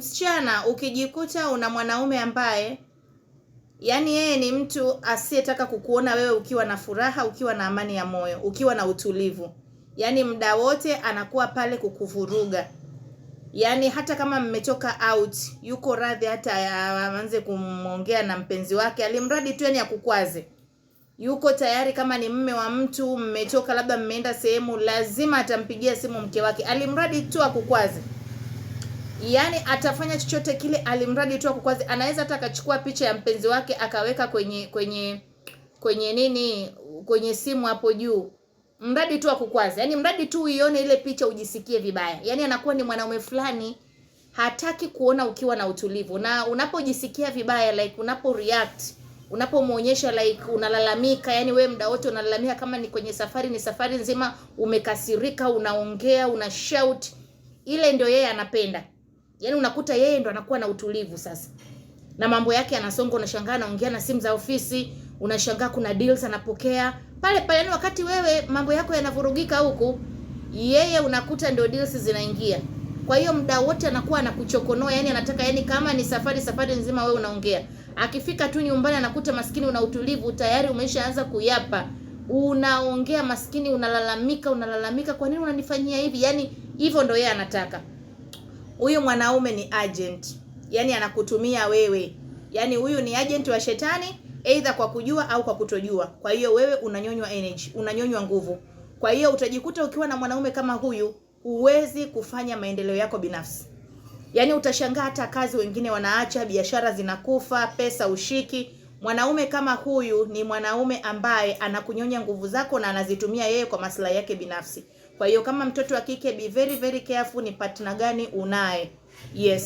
Msichana ukijikuta una mwanaume ambaye yaani yeye ni mtu asiyetaka kukuona wewe ukiwa na furaha, ukiwa na amani ya moyo, ukiwa na utulivu, yaani muda wote anakuwa pale kukuvuruga. Yaani hata kama mmetoka out, yuko radhi hata aanze kumwongea na mpenzi wake, alimradi tu yani akukwaze. Yuko tayari kama ni mme wa mtu, mmetoka labda mmeenda sehemu, lazima atampigia simu mke wake, alimradi tu akukwaze. Yaani atafanya chochote kile alimradi tu akukwaze. Anaweza hata akachukua picha ya mpenzi wake akaweka kwenye nini, kwenye simu hapo juu, mradi tu akukwaze. Yaani mradi tu uione ile picha ujisikie vibaya. Yaani anakuwa ni mwanaume fulani hataki kuona ukiwa na utulivu, na unapojisikia vibaya like unapo react, unapomuonyesha like unalalamika, yani wewe muda wote unalalamika. Kama ni kwenye safari, ni safari nzima umekasirika, unaongea, una shout, ile ndio yeye anapenda. Yaani unakuta yeye ndo anakuwa na utulivu sasa, na mambo yake yanasonga, unashangaa anaongea na simu za ofisi, unashangaa kuna deals anapokea pale pale. Yani wakati wewe mambo yako yanavurugika huku, yeye unakuta ndio deals zinaingia. Kwa hiyo muda wote anakuwa anakuchokonoa, yani anataka, yani kama ni safari, safari nzima wewe unaongea. Akifika tu nyumbani anakuta maskini una utulivu tayari, umeshaanza kuyapa, unaongea maskini, unalalamika, unalalamika, kwa nini unanifanyia hivi? Yani hivyo ndo yeye anataka. Huyu mwanaume ni agent, yani anakutumia wewe, yani huyu ni agent wa shetani, either kwa kujua au kwa kutojua. Kwa hiyo wewe unanyonywa energy, unanyonywa nguvu. Kwa hiyo utajikuta ukiwa na mwanaume kama huyu, huwezi kufanya maendeleo yako binafsi. Yaani utashangaa hata kazi wengine wanaacha, biashara zinakufa, pesa ushiki. Mwanaume kama huyu ni mwanaume ambaye anakunyonya nguvu zako na anazitumia yeye kwa maslahi yake binafsi. Kwa hiyo kama mtoto wa kike, be very very careful ni partner gani unaye. Yes.